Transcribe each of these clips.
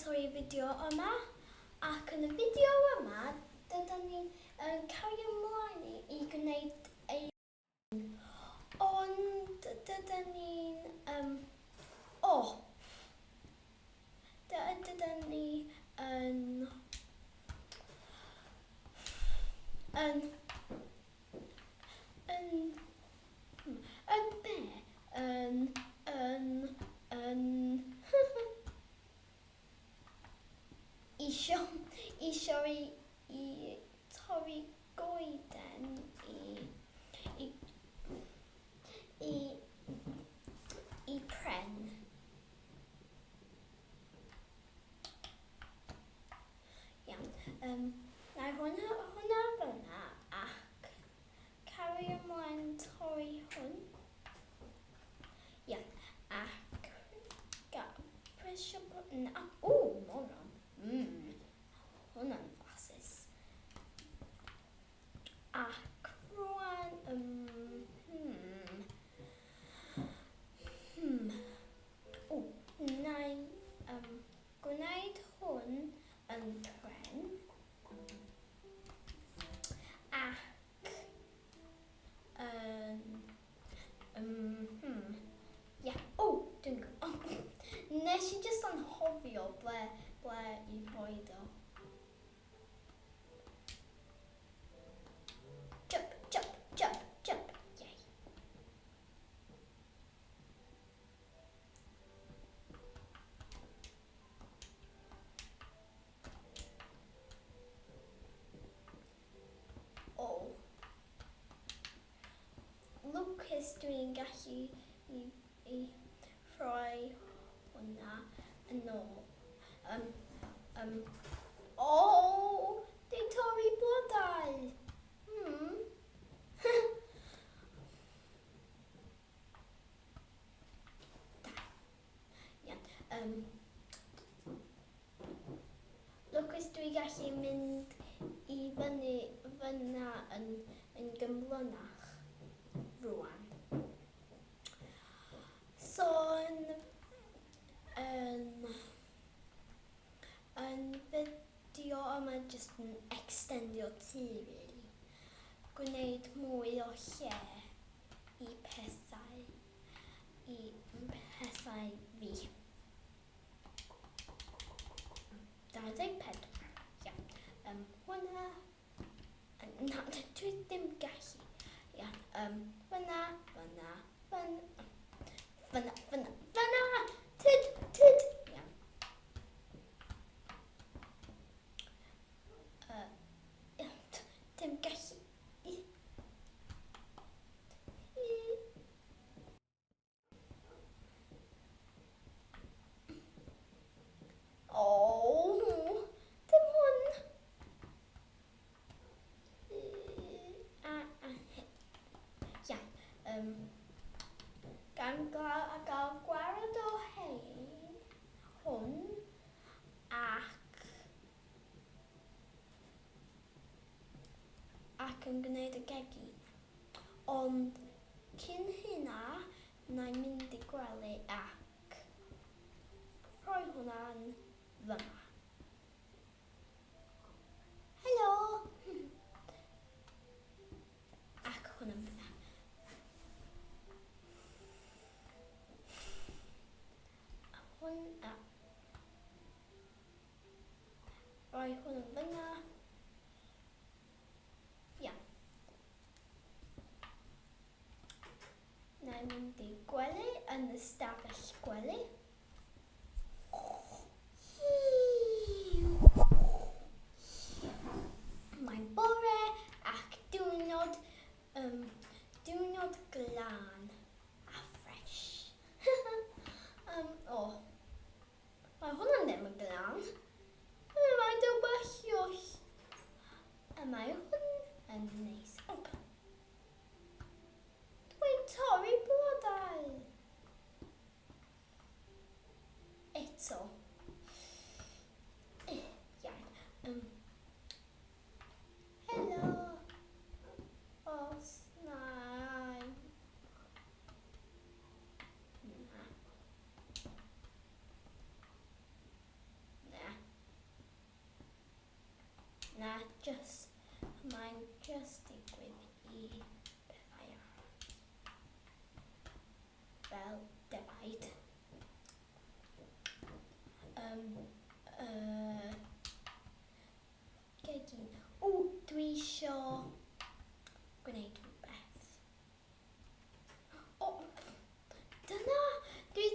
Croeso i fideo yma ac yn y fideo yma dydyn ni yn cario ymlaen i, i gwneud ei ond dydyn ni'n um, o oh, dydyn ni yn yn yn Yn be? Yn, yn, yn... Isio, isio i, i torri goeden i, i, i, i pren. Iawn. Um, na i hwnna, hwnna fyna ac Cario ymlaen torri hwn. Ia, ac presio button. O, moron. Hwnna'n flasus. Ac rwan, O, na i gwneud hwn yn pren. Ac yn... Ie. O, dwi'n gwybod. Nes i jyst anghofio ble, ble i roed o. Jump, jump, jump, jump. Yay. O. Lwcus dwi'n gallu i, i rhoi hwnna yn ôl. Um, um, o, dwi'n torri blodau. Hmm. Da. Iawn. Um, Lwcus dwi gallu mynd i fyny fyna yn, yn gymlynach rwan. So, yn, yn, yn fideo yma jyst yn extendio tŷ, really. Gwneud mwy o lle i pethau, i pethau fi. 24. Ia. Hwnna. Na, dwi ddim gallu. Ia. Fyna, fyna, fyna, fyna, fyna, fyna! Tyd, tyd! Ia. Uh, dim gallu. O, dim hwn. A, a, Iawn. Um, gan gael, a gael gwared o hein, hwn, ac ac yn gwneud y gegin. Ond cyn hynna, na i mynd i gwely ac rhoi hwnna'n fyma. Helo! Ac hwnna'n fyna. A hwn, a rhoi hwn yn fyna. Iawn. Na i mynd i gwely yn y stafell gwely. Mae'n bore ac diwrnod, um, diwrnod glân a ffres. um, oh. Mae hwnna ddim yn glân. Mae'n dywyllwch. A mae hwn yn neis. O. Dwi'n torri blodau. Eto. Iawn. Helo. Os na. Um, uh, gegin. O, dwi isio gwneud rhywbeth. O, dyna! Dwi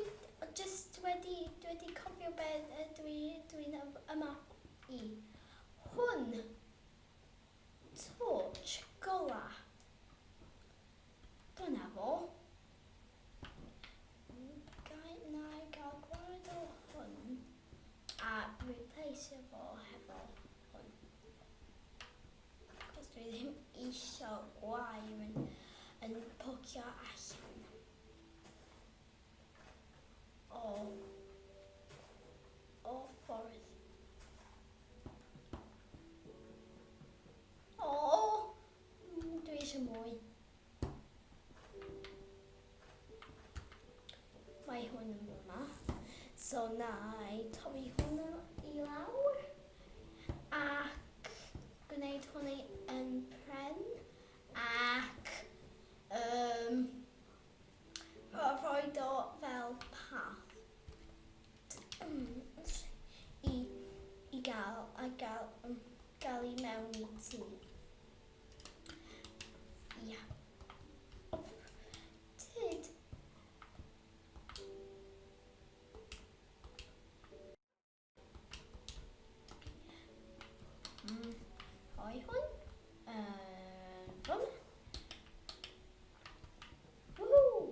just wedi, dwi wedi cofio beth dwi'n dwi yma i. Hwn, torch gola. Dyna fo. Gai, na i gael gwared o hwn a replace fo hefo hwn. Cos dwi ddim isio gwair yn, yn pocio allan o, o ffordd. O, dwi eisiau mwy. Mae hwn yn yma. So na i torri hwn i lawr ac gwneud hwn yn pren ac um, rhoi o fel path i, i gael, a gael, gael i mewn i tŷ. Ia. Tyd. Rhoi hwn yn hwn. Woohoo!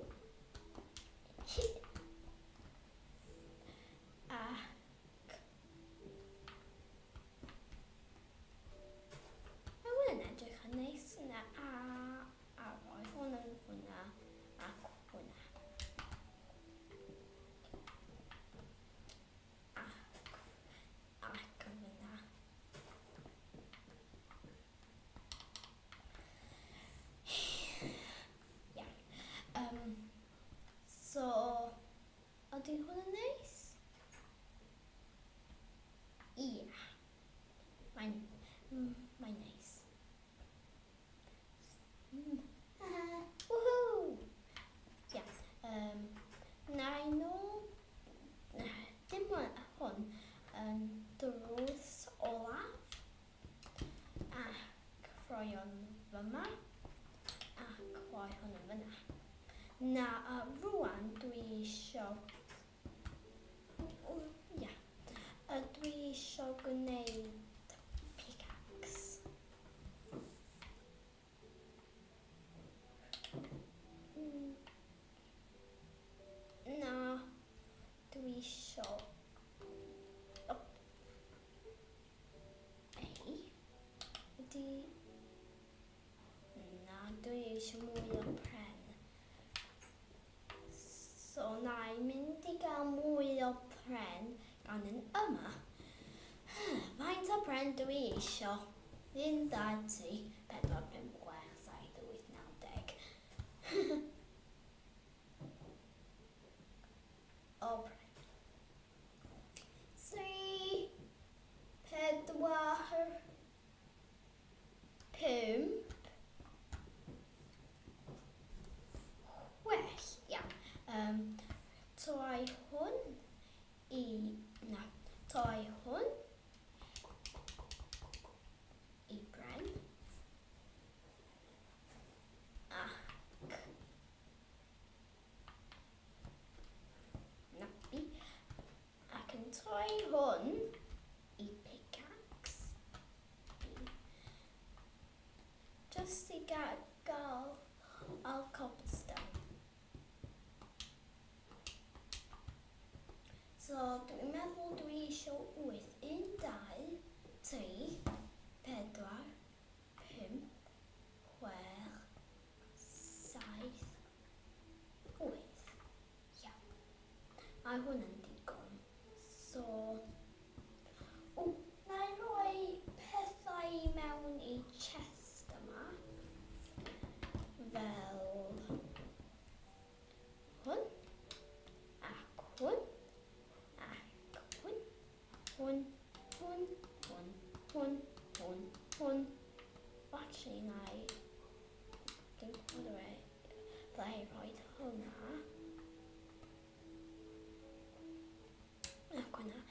Ac mae hwn yn edrych yn neis yna a, a rhoi hwn yn hwnna ac hwnna. Ac, ac yn fyna. Iawn. Um, so, ydy hwn yn neis? Ia. Mae'n, mae'n neis. Woohoo! Ia. Um, na i nôl, dim hwn yn drws olaf ac rhoi o'n fyma ac rhoi hwn yn fyna. Na, a rwan dwi eisiau... Ia. Dwi eisiau gwneud pickaxe. Na, dwi isio... Oh. Ei, ydy... Na, dwi eisiau mwy o pren. So, na i mynd i gael mwy o pren gan yn yma. Faint o pren dwi eisiau? 1, 2, 3, 4, 5, 6, 7, 8, 9, 10. O pren. 3, 4, 5, 6. Iawn. Um, toi hwn i... Na. Toi hwn i bren. Ac... Napi. Ac yn troi hwn i pickaxe. Just i gael al cobblestone. So, dwi'n meddwl dwi eisiau 8. 1, 2, 3, 4, 5, 6, 7, 8. Iawn. Mae hwn yn digon. So, o, na i roi pethau i mewn i chest yma. Fel hwn, ac hwn, ac hwn, hwn, hwn, hwn, hwn, hwn, hwn. Actually, na i... Dwi'n gwybod e, ble i roi hwnna. Ac hwnna.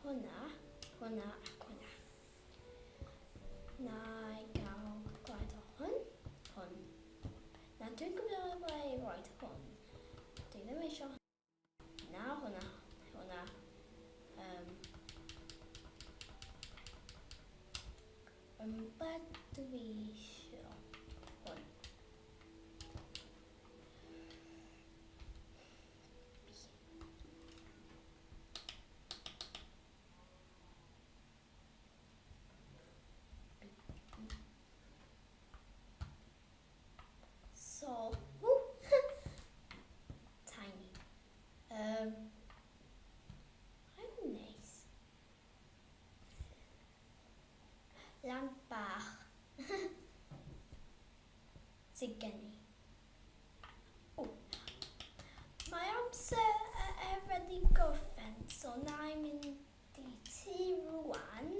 Hwna, hwna ac hwna. Na i gael gwaed o hwn, hwn. Na, dwi'n gwybod ble i roed hwn. Dwi ddim eisiau na hwnna, hwnna. Um, be dwi eisiau? Hwn. So, woo, tiny. I'm neis. Lamp bach sydd gen i. O, mae amser wedi gorffen, so na i mynd i tŷ rwan.